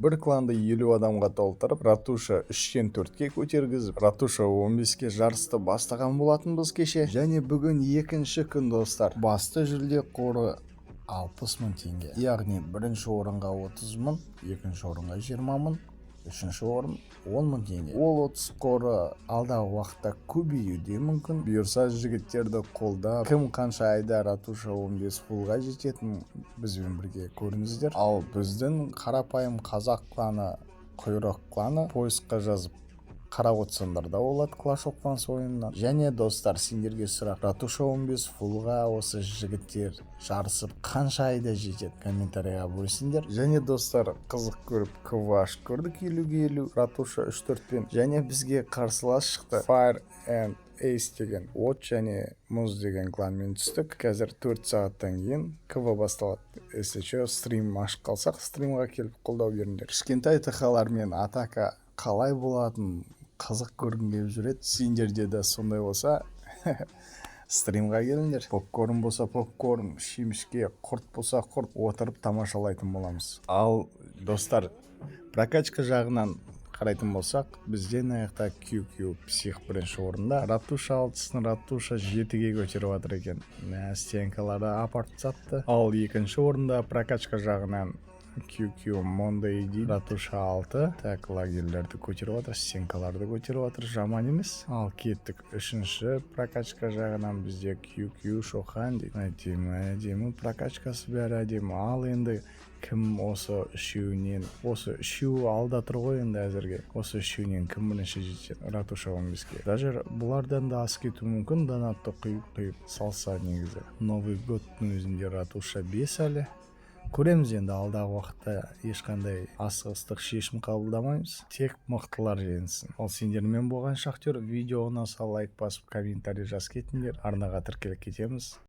Бір кланды 50 адамға толтырып, ратуша 3-тен 4-ке көтергізіп, ратуша 15-ке жарысты бастаған болатынбыз кеше. Және бүгін екінші күн, достар. Басты жүлде қоры 60 мың теңге. Яғни бірінші орынға 30 мың, екінші орынға 20 мың, үшінші орын 10 мың теңге. Ол 30 қоры алдағы уақытта көбеюі де мүмкін. Бұйырса, жігіттерді қолдап, кім қанша айда ратуша 15 фулға жететінін бізбен бірге көріңіздер. Ал біздің қарапайым қазақ кланы, Құйрық кланы, поискқа жазып қарап отырсаңдар да болады Clash of Clans ойынынан. Және, достар, сендерге сұрақ: ратуша 15 фулға осы жігіттер жарысып қанша айда жетеді? Комментарийға бөлісіңдер. Және, достар, қызық көріп, КВ ашып көрдік 50-ге 50 ратуша 3-4-пен. Және бізге қарсылас шықты, Fire and Ace деген, от және мұз деген кланмен түстік. Қазір 4 сағаттан кейін КВ басталады. Если че, стрим ашып қалсақ, стримға келіп қолдау беріңдер. Кішкентай ТХ-лармен атака қалай болатынын қызық көргім келіп жүреді. Сендерде де сондай болса, стримға келіңдер. Попкорн болса попкорн, шемішке, құрт болса құрт, отырып тамашалайтын боламыз. Ал, достар, прокачка жағынан қарайтын болсақ, бізде мына жақта QQ Псих бірінші орында, ратуша 6-сын ратуша 7-ге көтеріп жатыр екен. Мә, стенкаларды апарып тастапты. Ал екінші орында прокачка жағынан QQ Monday дейді, ратуша 6. Так, лагерьлерді көтеріп жатыр, стенкаларды көтеріп жатыр, жаман емес. Ал кеттік, үшінші прокачка жағынан бізде QQ Шохан дейді. Әдемі, әдемі прокачкасы, бәрі әдемі. Ал енді кім осы үшеуінен, осы үшеуі алда тұр ғой енді әзірге, осы үшеуінен кім бірінші жетеді ратуша 15-ке? Даже бұлардан да асып кетуі мүмкін, донатты құйып құйып салса. Негізі Новый годтың өзінде ратуша 5 әлі. Көреміз енді алдағы уақытта, ешқандай асығыстық шешім қабылдамаймыз, тек мықтылар жеңсін. Ал сендермен болған Шахтер. Видео ұнаса, лайк басып, комментарий жазып кетіңдер, арнаға тіркеліп кетеміз.